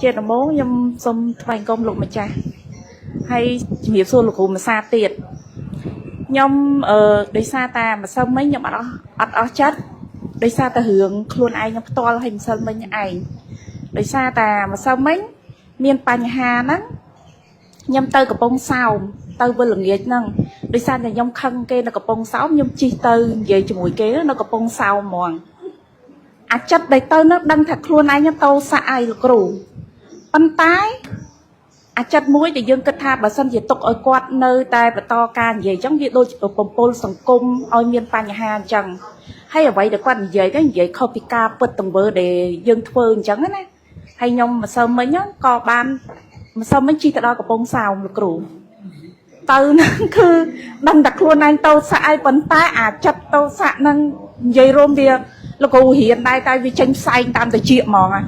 ជាដំបូងខ្ញុំសូមថ្លែងគុំលោកម្ចាស់ហើយជំរាបសួរលោកគ្រូម្សាទៀតខ្ញុំអឺដោយសារតាម្សិលមិញខ្ញុំអត់អស់ចិត្តដោយសារតែរឿងខ្លួនឯងខ្ញុំផ្ទាល់ហើយម្សិលមិញឯងដោយសារតាម្សិលមិញមានបញ្ហាហ្នឹងខ្ញុំទៅកំពង់សោមទៅវិលល្ងាចហ្នឹងដោយសារតែខ្ញុំខឹងគេនៅកំពង់សោមខ្ញុំជិះទៅនិយាយជាមួយគេនៅកំពង់សោមហ្មង អាចិត្តដែលទៅនោះដឹងថាខ្លួនឯងតោសៈអីលោកគ្រូប៉ុន្តែអាចិត្តមួយដែលយើងគិតថាបើសិនជាទុកឲ្យគាត់នៅតែបន្តការនិយាយអញ្ចឹងវាដូចបំពុលសង្គមឲ្យមានបញ្ហាអញ្ចឹងហើយអ្វីដែលគាត់និយាយទៅនិយាយខុសពីការពិតទង្វើដែលយើងធ្វើអញ្ចឹងណាហើយខ្ញុំម្សិលមិញហ្នឹងក៏បានម្សិលមិញជិះទៅដល់កំពង់សោមលោកគ្រូទៅហ្នឹងគឺដឹងតែខ្លួនឯងតោសៈអីប៉ុន្តែអាចិត្តតោសៈហ្នឹងនិយាយរួមវាលោកគ្រូរៀនដែរតែវាចេញផ្សែងតាមតិចហ្មងហ่ะ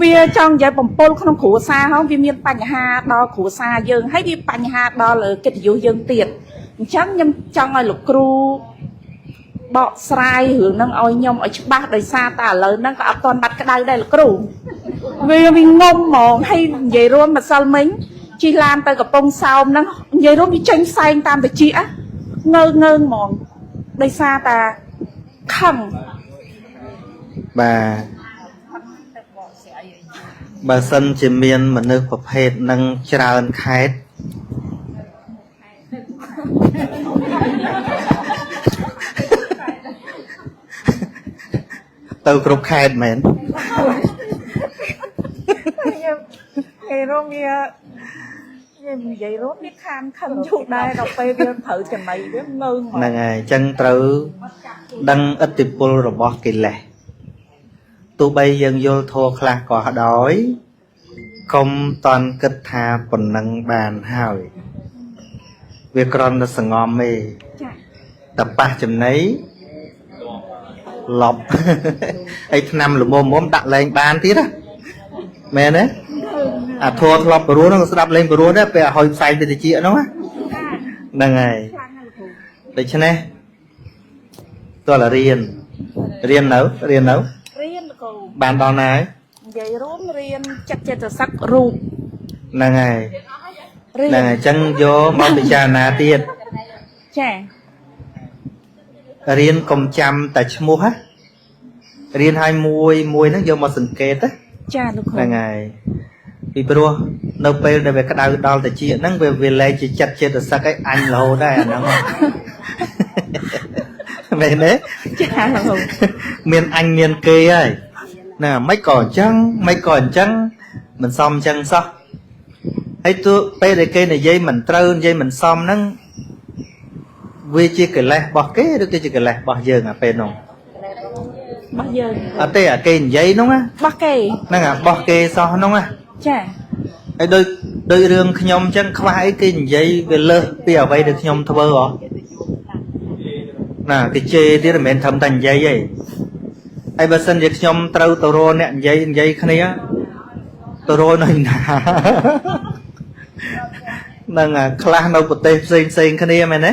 វាចង់និយាយបំពុលក្នុងគ្រួសារហងវាមានបញ្ហាដល់គ្រួសារយើងហើយវាបញ្ហាដល់កិត្តិយសយើងទៀតអញ្ចឹងខ្ញុំចង់ឲ្យលោកគ្រូបកស្រាយរឿងហ្នឹងឲ្យខ្ញុំឲ្យច្បាស់ដោយសារតែឥឡូវហ្នឹងក៏អត់ទាន់បាត់ក្តៅដែរលោកគ្រូវាវាងំហ្មងហើយនិយាយរួមម្សិលមិញជិះឡានទៅកំពង់សោមហ្នឹងនិយាយរួមវាចេញផ្សែងតាមតិចងើងើងហ្មងដោយសារតាខឹង បាទបើសិនជាមានមនុស្សប្រភេទនឹងច្រើនខេតទៅគ្រប់ខេតមែន ខ្ញុំនិយាយរួមវាខ្ញុំនិយាយរួមវាខានខឹងយូរដែរដល់ពេលវាត្រូវចំណៃវាងើងហ្មង ហ្នឹងហើយអញ្ចឹងត្រូវដឹងឥទ្ធិពលរបស់កិលេសទោះបីយើងយល់ធម៌ខ្លះក៏ដោយកុំតន់គិតថាប៉ុណ្ណឹងបានហើយវាក្រន់តែសងំទេ ចា តែប៉ះចំណៃលប់ ហើយឆ្នាំល្មមមុំដាក់លែងបានទៀតណាមែនទេអាធัวធ្លាប់ព្រោះហ្នឹងស្ដាប់លែងព្រោះដែរពេលឲ្យផ្សែងទៅតិចហ្នឹងណាហ្នឹងហើយ ខ្លាំងណាស់លោកគ្រូ ដូច្នេះតើរៀនរៀននៅរៀននៅ រៀនលោកគ្រូ បានដល់ណាហើយ និយាយរួមរៀនចិត្តចេតសិករូប ហ្នឹងហើយ រៀន ហ្នឹងហើយអញ្ចឹងយកមកពិចារណាទៀត ចា រៀនកុំចាំតែឈ្មោះណារៀនឲ្យមួយមួយហ្នឹងយកមកសង្កេតណា ចាលោកគ្រូ ហ្នឹងហើយពីព្រោះនៅពេលដែលវាក្តៅដល់តិចហ្នឹងវាវាលែងជាចិត្តចេតសិកឯងអញរហូតដែរអាហ្នឹង មែនទេ ចាលោកគ្រូ មានអញមានគេហើយណាមិនក៏អញ្ចឹងមិនក៏អញ្ចឹងមិនសមអញ្ចឹងសោះហើយទោះពេលដែលគេនិយាយមិនត្រូវនិយាយមិនសមហ្នឹងវាជាកិលេសរបស់គេឬក៏ជាកិលេសរបស់យើងអាពេលនោះ របស់យើង អត់ទេអាគេនិយាយហ្នឹងណា របស់គេ ហ្នឹងអារបស់គេសោះហ្នឹងណា ចា ហើយដូចដូចរឿងខ្ញុំអញ្ចឹងខ្វះអីគេនិយាយវាលើសពីអ្វីដែលខ្ញុំធ្វើហ៎ណាគេជេរទៀតមិនមែនត្រឹមតែនិយាយទេហើយបើសិនជាខ្ញុំត្រូវទៅរកអ្នកនិយាយនិយាយគ្នាទៅរកនៅណាហ្នឹងអាខ្លះនៅប្រទេសផ្សេងផ្សេងគ្នាមែនទេ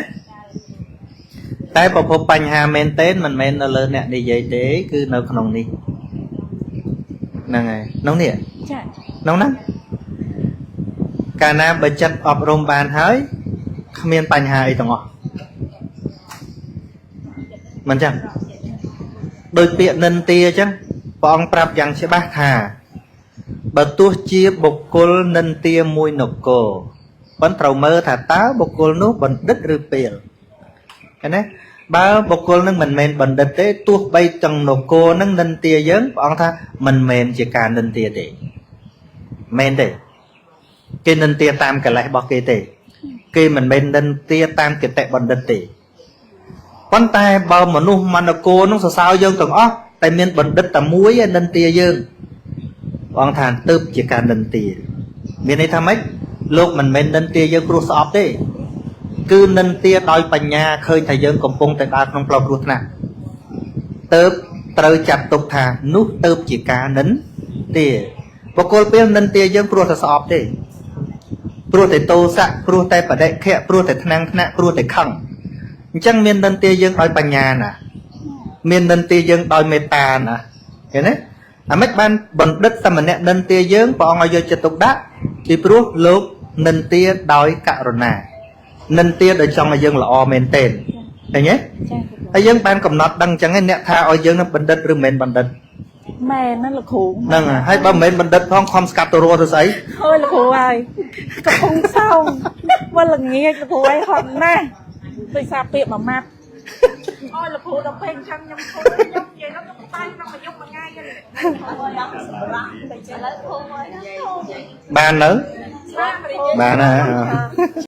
តែប្រភពបញ្ហាមែនទែនមិនមែននៅលើអ្នកនិយាយទេគឺនៅក្នុងនេះហ្នឹងហើយក្នុងនេះ ចា ក្នុងហ្នឹងកាលណាបើចិត្តអប់រំបានហើយគ្មានបញ្ហាអីទាំងអស់មិនចឹងដោយពាក្យនិន្ទាអញ្ចឹងព្រះអង្គប្រាប់យ៉ាងច្បាស់ថាបើទោះជាបុគ្គលនិន្ទាមួយនគរប៉ុន្តែត្រូវមើលថាតើបុគ្គលនោះបណ្ឌិតឬពាលឃើញទេបើបុគ្គលនឹងមិនមែនបណ្ឌិតទេទោះបីទាំងនគរនឹងនិន្ទាយើងព្រះអង្គថាមិនមែនជាការនិន្ទាទេមែនទេគេនិន្ទាតាមកលេសរបស់គេទេគេមិនមែននិន្ទាតាមគតិបណ្ឌិតទេប៉ុន្តែបើមនុស្សមនគរនឹងសរសើរយើងទាំងអស់តែមានបណ្ឌិតតែមួយឯនិន្ទាយើងព្រះអង្គថាទើបជាការនិន្ទាមានន័យថាម៉េចលោកមិនមែននិន្ទាយើងព្រោះស្អប់ទេគឺនិន្ទាដោយបញ្ញាឃើញថាយើងកំពុងតែដើរក្នុងផ្លូវគ្រោះថ្នាក់ទើបត្រូវចាត់ទុកថានោះទើបជាការនិន្ទាបុគ្គលពេលនិន្ទាយើងព្រោះតែស្អប់ទេព្រោះតែទោសៈព្រោះតែបដិខៈព្រោះតែថ្នាំងថ្នាក់ព្រោះតែខឹងអញ្ចឹងមាននិន្ទាយើងដោយបញ្ញាណាមាននិន្ទាយើងដោយមេត្តាណាឃើញទេ អាម៉េចបានបណ្ឌិតសមណៈនិន្ទាយើងព្រះអង្គឲ្យយកចិត្តទុកដាក់ពីព្រោះលោកនិន្ទាដោយករុណានិន្ទាដោយចង់ឲ្យយើងល្អមែនទែនឃើញទេ ចាលោកគ្រូ ហើយយើងបានកំណត់ដឹងអញ្ចឹងឯងអ្នកថាឲ្យយើងនឹងបណ្ឌិតឬមិនមែនបណ្ឌិត មែនណាលោកគ្រូ ហ្នឹងហើយបើមិនមែនបណ្ឌិតផងខំស្កាត់ទៅរស់ទៅស្អី អើយលោកគ្រូហើយកំពុងសោមវល់ល្ងាចលោកគ្រូហើយហត់ណាស់ដោយសារពាក្យមួយម៉ាត់អើយលោកគ្រូដល់ពេលអញ្ចឹងខ្ញុំធ្វើខ្ញុំនិយាយដល់ខ្ញុំតែក្នុងមួយយប់មួយថ្ងៃហ្នឹង បាននៅ បាន បានណា